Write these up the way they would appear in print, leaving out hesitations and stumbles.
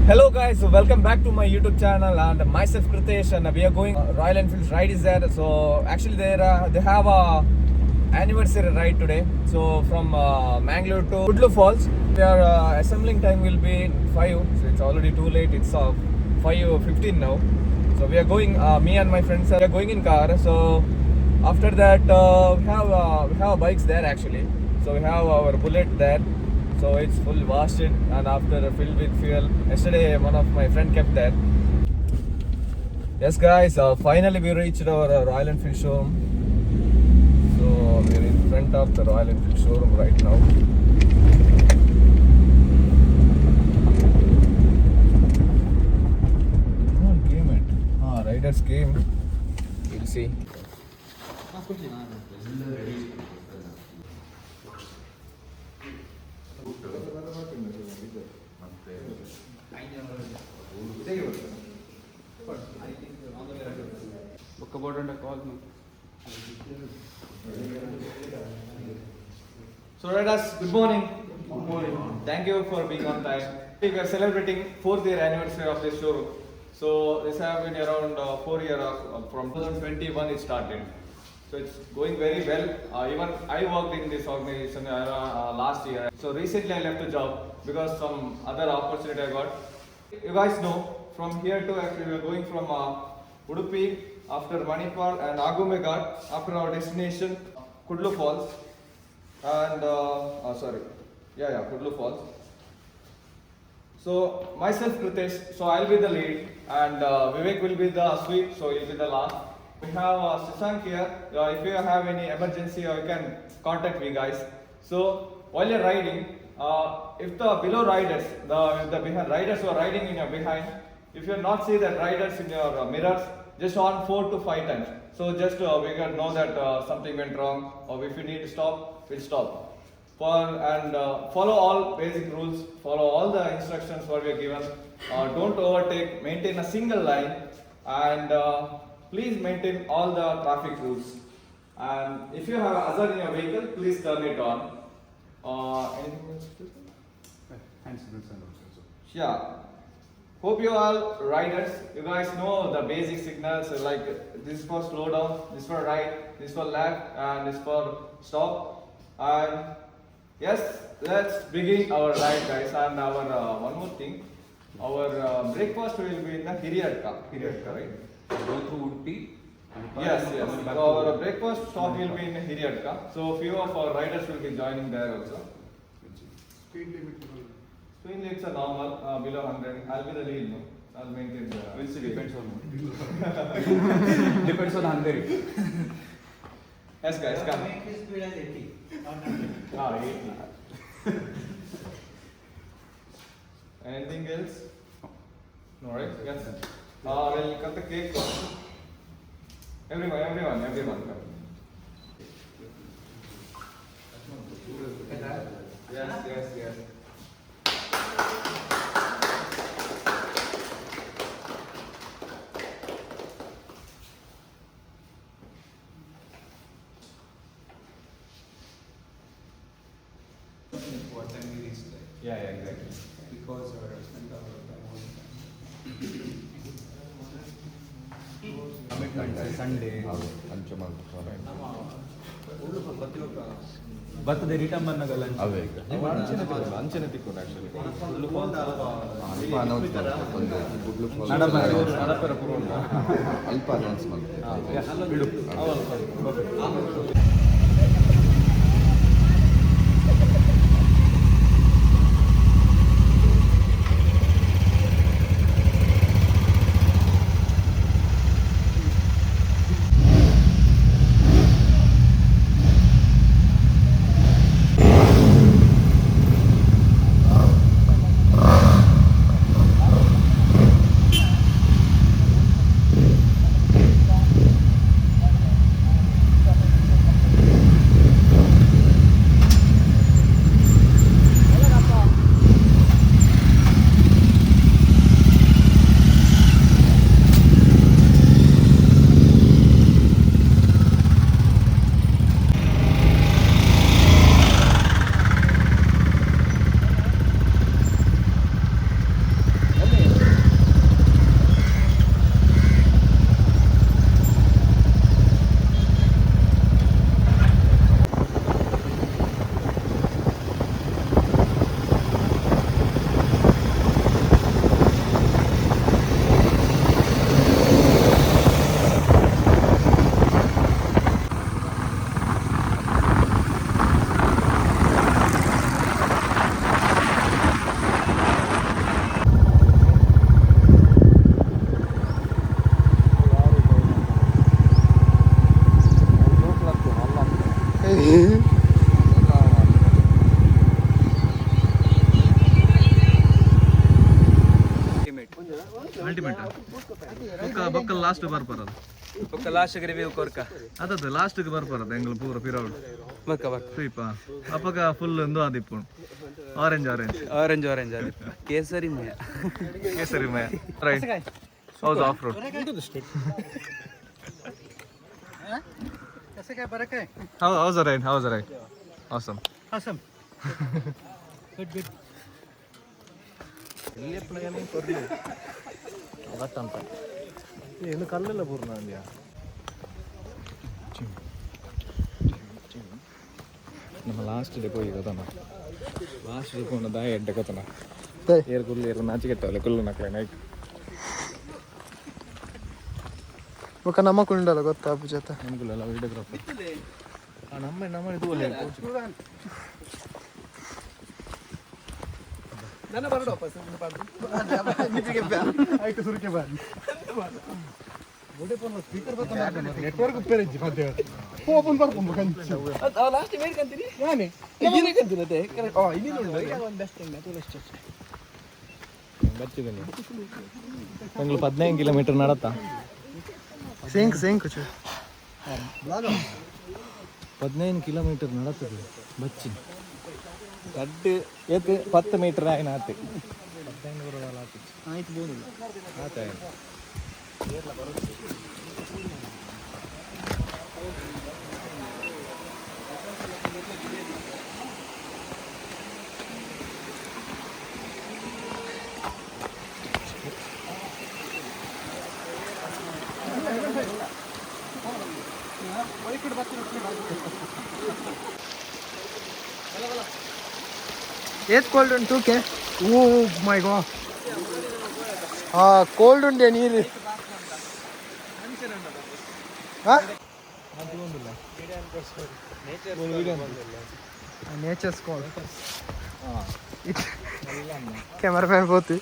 Hello guys, so welcome back to my YouTube channel and myself Kritesh, and we are going Royal Enfield ride is there. So actually they have a anniversary ride today. So from Mangalore to Kudlu Falls, their assembling time will be 5. So it's already too late. It's 5:15 now. So we are going. Me and my friends are going in car. So after that we have bikes there actually. So we have our Bullet there. So it's full washed it and after filled with fuel. Yesterday one of my friend kept there. Yes guys, finally we reached our Royal Enfield showroom. So we're in front of the Royal Enfield showroom right now. No one came it. Ah, riders came. We'll see. Book about and call. So riders, good morning. Good morning. Thank you for being on time. We are celebrating fourth year anniversary of this showroom. So this have been around 4 year of, from 2021 it started. So it's going very well. Even I worked in this organization last year. So recently I left the job because some other opportunity I got. You guys know from here to actually we are going from Udupi after Manipal and Agumbe Ghat after our destination Kudlu Falls and sorry, yeah, Kudlu Falls. So myself Kritesh, so I'll be the lead, and Vivek will be the sweep, so he'll be the last. We have Sisank here. If you have any emergency, you can contact me guys. So while you're riding, if the below riders, the behind riders who are riding in your behind, if you're not see the riders in your mirrors, just on 4 to 5 times. So just we can know that something went wrong, or if you need to stop, we'll stop. For and follow all basic rules, follow all the instructions what we are given. Don't overtake, maintain a single line, and please maintain all the traffic rules. And if you have hazard in your vehicle, please turn it on. Anything else to say? Hand signals and also. Yeah. Hope you all riders, you guys know the basic signals like this for slow down, this for right, this for left, and this for stop. And yes, let's begin our ride, guys. And our one more thing, our breakfast will be in the Hiriadka. Hiriadka, right? Go through Udupi. Manipal, Yes, and yes. coming back So our to breakfast stop will be in Hiriadka. So few of our riders will be joining there also. Speed limit. Speed limits are normal, below 100. I'll be the lead, no? I'll maintain the. We'll see. Depends on. Depends on Andheri. Yes, guys, come. Make his speed as 80, not 100. Ah, 80. Anything else? No, right? Yes. We'll cut the cake. Everyone, everyone, everyone. Come. Yes, yes, yes. What time we reach there? Yeah, yeah, exactly. Because spent our time all the time. Commitments Sunday. ಬರ್ತದೆ return ಬಂದಾಗ lunch. ಅವೇ ಅಂಚನೆ ತಿಕ್ಕೊಂಡು, ಅಂಚನೆ ತಿಕ್ಕೊಂಡು actually. ಅಲ್ಪ announce ಒಂದು ಗುಡ್ಲು falls. ನಡಪರ ಪೂರ್ವ. ಅಲ್ಪ announce ಮಾಡ್ತಾರೆ. ಬಿಡು. ಅಲ್ಟಿಮೇಟ್ ಬೊಕ್ಕ ಬೊಕ್ಕ ಲಾಸ್ಟ್ ಬರ್ಪರದು. ಬೊಕ್ಕ ಲಾಸ್ಟ್ ರಿವ್ಯೂ ಕೊರ್ಕ. ಅದದು ಲಾಸ್ಟ್ ಬರ್ಪರದು ಎಂಗ್ಲ ಪೂರ ಪಿರೌಡ್. ಬೊಕ್ಕ ಬೊಕ್ಕ. ಸ್ವೀಪ ಅಪಗ ಫುಲ್ ಒಂದು ಆದಿಪ್ಪುಂಡು, ಆರೆಂಜ್ ಆರೆಂಜ್. ಆರೆಂಜ್ ಆರೆಂಜ್ ಆದಿಪ್ಪ, ಕೇಸರಿ ಮಯ. ಕೇಸರಿ ಮಯ. ರೈಟ್, ಹೌದು, ಆಫ್ ರೋಡ್. कसं काय, बरं काय? ಹೌದು ಹೌದು, ರೈಟ್, ಹೌದು, right, awesome. Awesome, good good. ಏನು ಕಲ್ಲೆಲ್ಲ ಪೂರ್ಣ ಅಂದ್ಯಾ? ನಮ್ಮ ಲಾಸ್ಟ್ ಡೇ ಪೋಯಿ ಗೊತ್ತನ, ಲಾಸ್ಟ್ ಡೇ ಪೋನ ದಾಯ ಎಡ್ಡೆ ಗೊತ್ತನ. ಏರ್ ಕುಲ್ಲು ಏರ್ ನಾಚಿಕೆಟ್ಟವಲ್ಲ ಕುಲ್ಲು ನಕ್ಲೆ ನೈಟ್. ಬೊಕ್ಕ ನಮ್ಮ ಕುಂಡಲ ಗೊತ್ತಾ ಪೂಜಾತ? ನಮಗುಲ್ಲ ವಿಡಿಯೋಗ್ರಾಫರ್ ನಮ್ಮ ನಮ್ಮ ಇದು ಒಳ್ಳೆ. ಆಯ್ತು, ಸುರುಕೆ ಬಾ. ನೆಟ್ವರ್ಕ್ ಉಪ್ಪೇರೆಜ್ಜಿ ಮಧ್ಯ ಓಪನ್ ಬರ್ಪುಂಬ ಕಂಚು. ಲಾಸ್ಟ್ ಮೇರ್ ಕಂತೀರಿ. ಯಾನೆ? ಕಂತೀನತೆ. ಇಲ್ಲಿ ಬಚ್ಚಿದ್ದೀನಿ ಬೆಂಗ್ಳೂರು 15 ಕಿಲೋಮೀಟರ್ ನಡತ್ತಾ. ಸೇಂಕ್ ಸೇಂಕ್ ಚು. 15 ಕಿಲೋಮೀಟರ್ ನಡತ್ತದೆ ಬಚ್ಚಿ ಕಡ್ಡು ಏತ್ 10 ಮೀಟರ್ ಆಯ್ನ ಆತು. ಆಯ್ತು, ಬೋನಿಲ್ಲ. ಆತ. ಏತ್ ಕೋಲ್ಡ್ ಉಂಟು ಕೆ. ಓ ಮೈ ಗಾಡ್, ಹಾ ಕೋಲ್ಡ್ ಉಂಡೆ ನೀರು. ಹಾ, ನೇಚರ್ಸ್ ಕಾಲ್. ಕ್ಯಾಮರಾಮ್ಯಾನ್ ಪೋತು.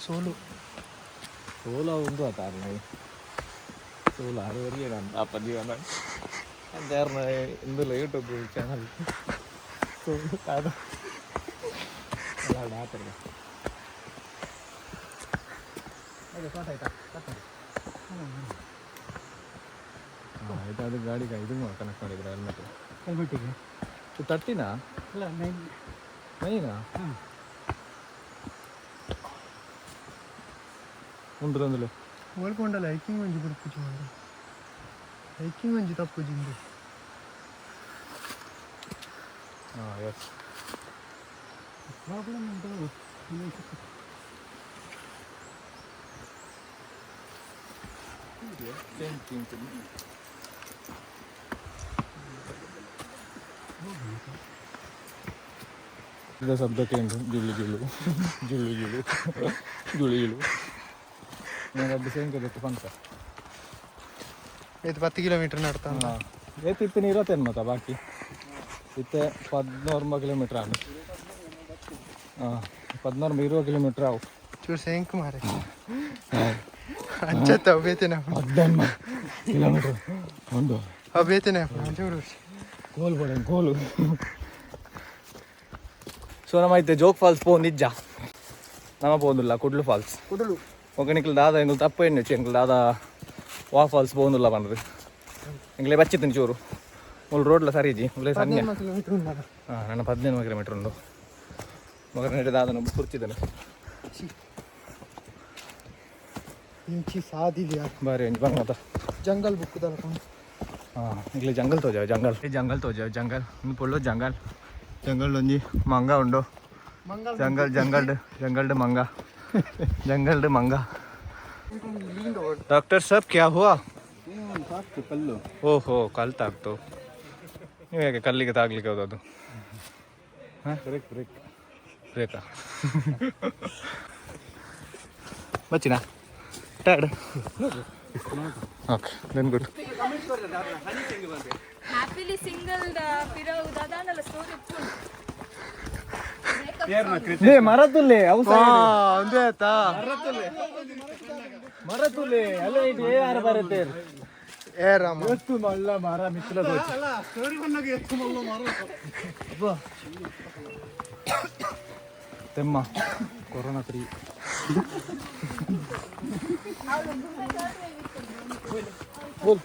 ಸೋಲು. ಸೋಲ ಒಂದು ಆತ. ಸೋಲ ಆರು ಅಪ್ಪ ಜೀವನ ಅಂಚಾರ್ನ ಇಂದುಲ್ಲ ಯೂಟ್ಯೂಬ್ ಚಾನಲ್ ಸೋಲು ಅದು ಆತಲ್ಲ. ಇದು ಅದು ಗಾಡಿಗೆ ಇದು ಕನೆಕ್ಟ್ ಮಾಡಿದ್ರೆ ಹೆಲ್ಮೆಟ್. ಹೆಲ್ಮೆಟ್ಟಿಗೆ. ತರ್ಟಿನಾ? ಅಲ್ಲ, 9. ನೈನಾ? ಉಂಡು ತಂದುಲೆ. ಓಲ್ಕೊಂಡಲ್ಲ ಹೈಕಿಂಗ್ ಒಂಜಿ ಬುಡ್ಪುಜಿ ಮಾರ್ರೆ, ಹೈಕಿಂಗ್ ಒಂಜಿ ತಪ್ಪುಜಿ ಇಂದು. ಹಾಂ, ಎಸ್. ಪ್ರಾಬ್ಲಮ್ ಉಂಟು. Same thing. ಶಬ್ದಕ್ಕೆ ಜುಳ್ಳು ಜುಳ್ಳು ಜುಳ್ಳು ಜುಳ್ಳು ಜುಳ್ಳು ಜುಳ್ಳು. ನಾನು ಅದು ಸೇಮ್ ಕದಕ್ಕೆ ಪಂಕ. ಇದು 10 ಕಿಲೋಮೀಟರ್ ನಡ್ತಾ. ಏತ್ ಇತ್ತಿನ 20 ಮತ್ತ ಬಾಕಿ ಇತ್ತೆ 16 ಕಿಲೋಮೀಟರ್ ಆಗ. ಹಾಂ, 16 20 ಕಿಲೋಮೀಟರ್ ಆವು. ಚೂರು ಸೇಂಕ್ ಮಾರೆ, ಅಂಚತ್ತ ಬೇತೇನೆ. 18 ಕಿಲೋಮೀಟರ್ ಒಂದು. ಬೇತೇನೆ ಚೂರು. ಕೋಲ್ ಬೋಡ ಕೋಲು. ಸೊ ನಮ್ಮ ಐತೆ ಜೋಗ್ ಫಾಲ್ಸ್ ಪೋ ನಿಜ್ಜ ನಮ್ಮ ಪೋಂದುಲ್ಲ ಕುಡ್ಲು ಫಾಲ್ಸ್. ಕುಡಲು. ఒక ನಿಕ್ಲು ದಾದ ಎಂಗ್ಲು ತಪ್ಪು ಎಣ್ಣೆ ಎಂಗ್ಲು ದಾದ ವಾ ಫಾಲ್ಸ್ ಪೋಂದುಲ್ಲ ಪಂಡ್ದು ಎಂಗ್ಲೆ ಬಚ್ಚಿತ್ತಿನ ಚೂರು ಮುಲ್ ರೋಡ್ಲ ಸರಿಜಿ ಮುಲ್ಲೆ ಸನ್ಯ. 15 ಕಿಲೋಮೀಟರ್ ಉಂಡಲ್ಲ. ಹಾಂ, ನನ್ನ 15 ಕಿಲೋಮೀಟರ್ ಉಂಡು. ಮಗನ ದಾದನ ಕುರ್ಚಿದ್ದಾನೆ. ಇಂಚಿ ಸಾದಿದೆಯಾ? ಬಾರಿ ಒಂಜಿ ಬಂಗತ. ಜಂಗಲ್ ಬುಕ್ ದಲಕ. ಹಾಂ, ಇಗ್ಲೆ ಜಂಗಲ್ ತೋಜಾವ, ಜಂಗಲ್ ಜಂಗಲ್ ತೋಜಾವ, ಜಂಗಲ್ ಇನ್ನು ಪೊಳ್ಳು ಜಂಗಲ್. ಜಂಗಲ್ ಒಂಜಿ ಮಂಗ ಉಂಡು. ಮಂಗಲ್. ಜಂಗಲ್ ಜಂಗಲ್ಡ್ ಜಂಗಲ್ಡ್ ಮಂಗ, ಜಂಗಲ್ಡ್ ಮಂಗ. ಡಾಕ್ಟರ್ ಸಾಬ್, ಕ್ಯಾ ಹುವಾ? ಕಲ್ಲು. ಓಹೋ, ಕಲ್ ತಾಕ್ತು. ನೀವು ಹೇಗೆ ಕಲ್ಲಿಗೆ ತಾಗ್ಲಿಕ್ಕೆ ಹೋದದ್ದು? Break break. ಬೇಕಾ ಬಚ್ಚಿನಾ? Tired? Okay, then good. Happily single ಪಿರವು ದಾದಾಂಡಲ ಸ್ಟೋರಿ ಉಪ್ಪುಂಡು. ಮರತುಲ್ಲೆ ಅವು ಒಂದೇ ಆಯ್ತಾ ಮರತುಲ್ಲೆ ಅಲ್ಲ ಏ ಆರ ಬರುತ್ತೆ ಏ ರಾಮ ಮಲ್ಲ ಮರ ಮಿತ್ರ ತೆಮ್ಮ ಕೊರೋನಾ 3 ಬೋಲ್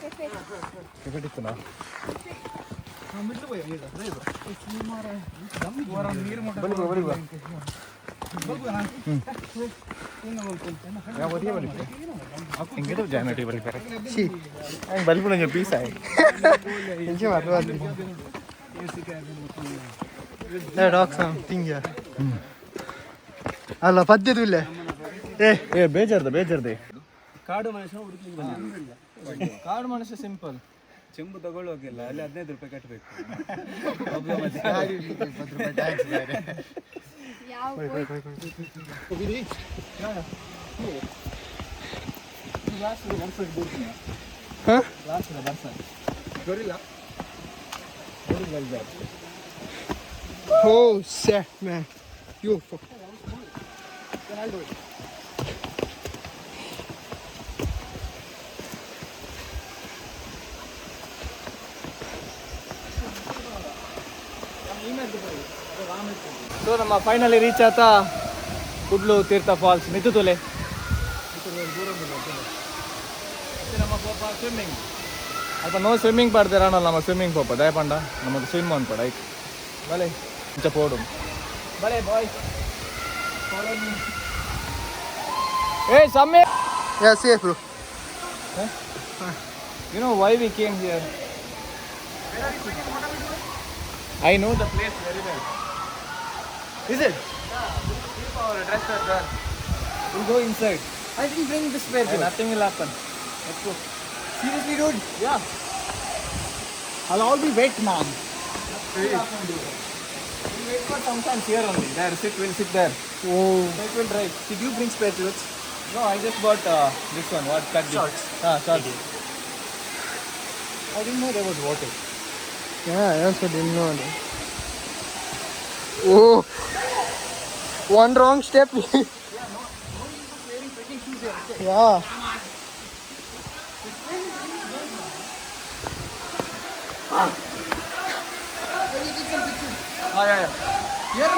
ಕೆಪಟಿತ್ತನಾ ಬಲಿ ಬಾ ಅಲ್ಲ ಪದ್ಯದ ಇಲ್ಲ ಏ ಏ ಬೇಜಾರ್ದ ಬೇಜಾರ್ದೆ ಕಾಡು ಮನುಷ್ಯ ಹುಡುಕ್ಲಿಕ್ಕೆ ಬಂದಿದ್ದೆ. ಕಾಡು ಮನುಷ್ಯ ಸಿಂಪಲ್. ಚೆಂಬು ತಗೊಳ್ಳೋಗಿಲ್ಲ, ಅಲ್ಲಿ 15 ರೂಪಾಯಿ ಕಟ್ಟಬೇಕು. Oh shit, man. You fuck. So ನಮ್ಮ ಫೈನಲಿ ರೀಚ್ ಆತ ಕುಡ್ಲು ತೀರ್ಥ ಫಾಲ್ಸ್ ಮಿತ್ತುತುಲೆ. ನಮ್ಮ ಪೋಪ ಸ್ವಿಮ್ಮಿಂಗ್ ಅಲ್ಪ ನೋ ಸ್ವಿಮ್ಮಿಂಗ್ ಪಾಡ್ತೀರ ನಮ್ಮ ಸ್ವಿಮ್ಮಿಂಗ್ ಪೋಪ ದಯಪಂಡ ನಮಗೆ ಸ್ವಿಮ್ ಅನ್ಪಡ ಐಕ್ ಬಲೆ ಇಂಚ ಪೋಡು ಬಲೆ ಬಾಯ್ ಏ ಸಮ್ಮೆ. Yeah, safe, bro. You know why we came here? I know the place very well. Is it? Yeah, we'll keep our dress at there. We'll go inside. I didn't bring the spare And nothing will happen. Let's go. Seriously, dude? Yeah. I'll all be wet, man. Nothing will happen, dude. We'll wait for some time here only. There, sit. We'll sit there. Oh. It will dry. Did you bring spare clothes? No, I just bought this one. What cut? Shorts. Ah, shorts. I didn't know there was water. Yeah, I also didn't know that. Oh. One wrong step. Yeah. Ah, yeah, yeah.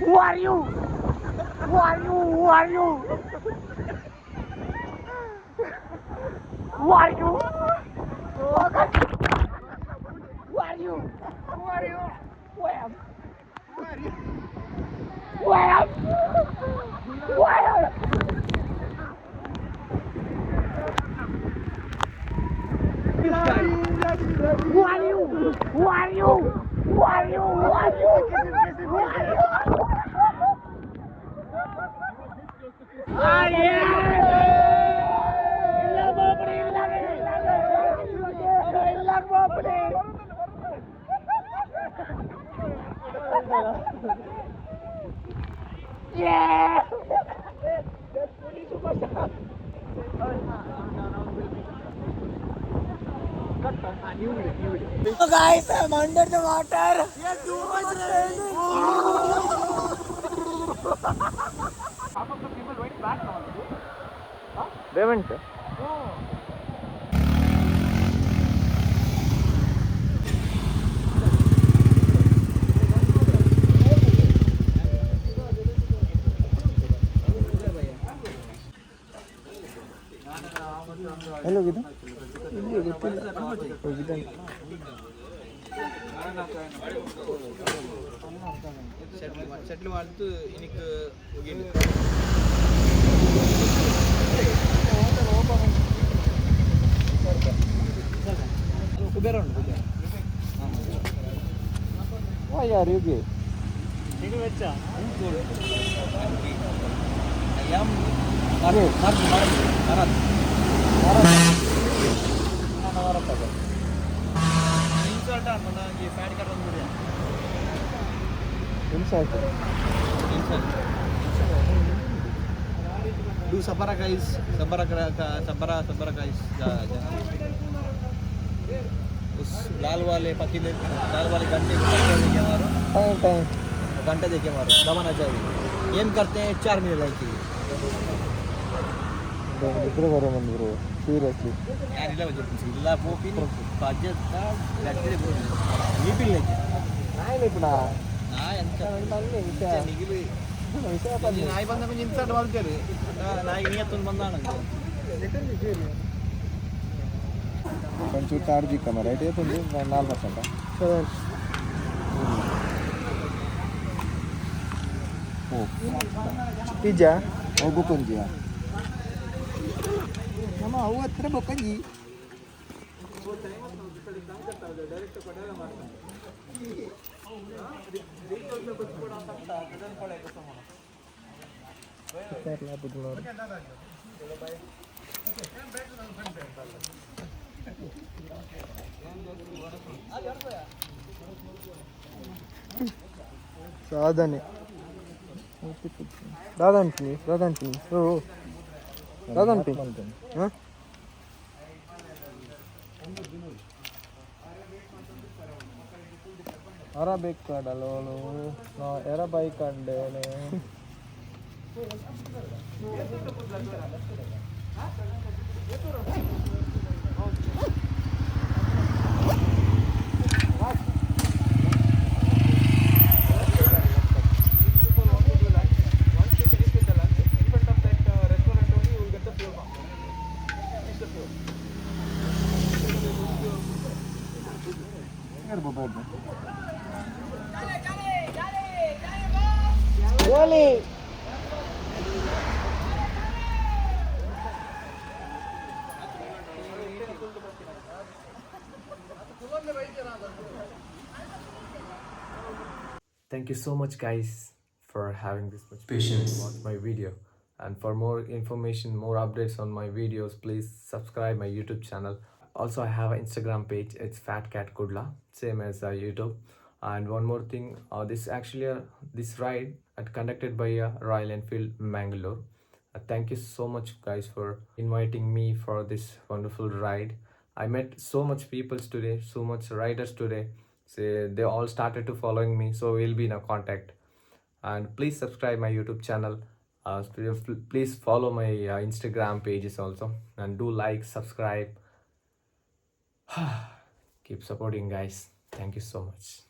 Who are you? Who are you? Who are you? Who are you? Who are you? Who are you? Who am? Who are you? Who am? Who am? Who are you? Who are you? Who are you? Who are you? Who are you? Yeah! Guys, I'm under the water. Yeah, too much rain. Half of the people went back now. Huh? They went. Oh. ಎಲ್ಲೋಗಿದ್ದು? ಗೊತ್ತಿಲ್ಲ, ಹೋಗಿದ್ದಾನೆ. Settle ಮಾಡ್ತು ಇನಿಕ್. ಕುಬೇರ ಉಂಟು, Kubera. Why are you gay? I am Bharat, Bharat, Bharat. Insult ಅನ್ಕೊಂಡ ಈ fat ಕಟ್ ಬಿಡಿ. Insult. Insult. Do sabara guys, sabara, sabara, sabara guys. उस लाल वाले पतीले, लाल वाले घंटे को देके मारो. Time time. घंटे देके मारो, दबाना चाहिए. एम करते हैं 4 मिनट लाइक के लिए. ನಿದ್ರೆ ಬರೋ ಬಂದ್ರು, ಸೀರಿಯಸ್ಲಿ. ಯಾರಿಲ್ಲ, ಇಲ್ಲ ಪೋಪಿನಿ ಬಜೆಟ್ ಗಡ್ಡೆ ನೀಪಿಲ್ಲ. ನಾಯಿ ಪುನಾ. ನಾ ಎಂತ ವಿಷಯ ನಿಗಿಲು ವಿಷಯ. ನಾಯಿ ಬಂದ ಕೊಂಚ ಇನ್ಸಲ್ಟ್ ಮಾಡ್ತೇವೆ. ನಾಯಿ ನೀಯತ್ತೊಂದು ಬಂದಾಣ. ಒಂಚೂರು ಚಾರ್ಜ್ ಇಕ್ಕ ಮರ ಏತುಂಡು? 4%. ಓ. ಪಿಜ್ಜಾ. ಓ, ಬೊಕೊಂಜಿಯಾ? ನಮ್ಮ ಅವು ಹತ್ರ ಬೊಕ್ಕಂಜಿ. ಸಾಧನೆ ದಾದಾನ್ಪಿನಿ, ದಾದಾನ್ಪಿನಿ, ಓ ದಾದಾನ್ಪಿ. ಹಾಂ, ಅರಬಿಕ್ ಕಡಲೋಲು ನಾ ಎರಬೈ ಕಂಡೇನೆ. Once you finish with the lunch, in front of that restaurant only you will get the fuel pump. It's the fuel. Really? Thank you so much, guys, for having this much patience to watch my video. And for more information, more updates on my videos, please subscribe my YouTube channel. Also, I have an Instagram page. It's Fat Cat Kudla, same as YouTube. And one more thing, this actually this ride at conducted by Royal Enfield Mangalore. Thank you so much, guys, for inviting me for this wonderful ride. I met so much people today, so much riders today. So they all started to following me, so we'll be in a contact. And please subscribe my YouTube channel. Please follow my Instagram pages also, and do like, subscribe. Keep supporting, guys. Thank you so much.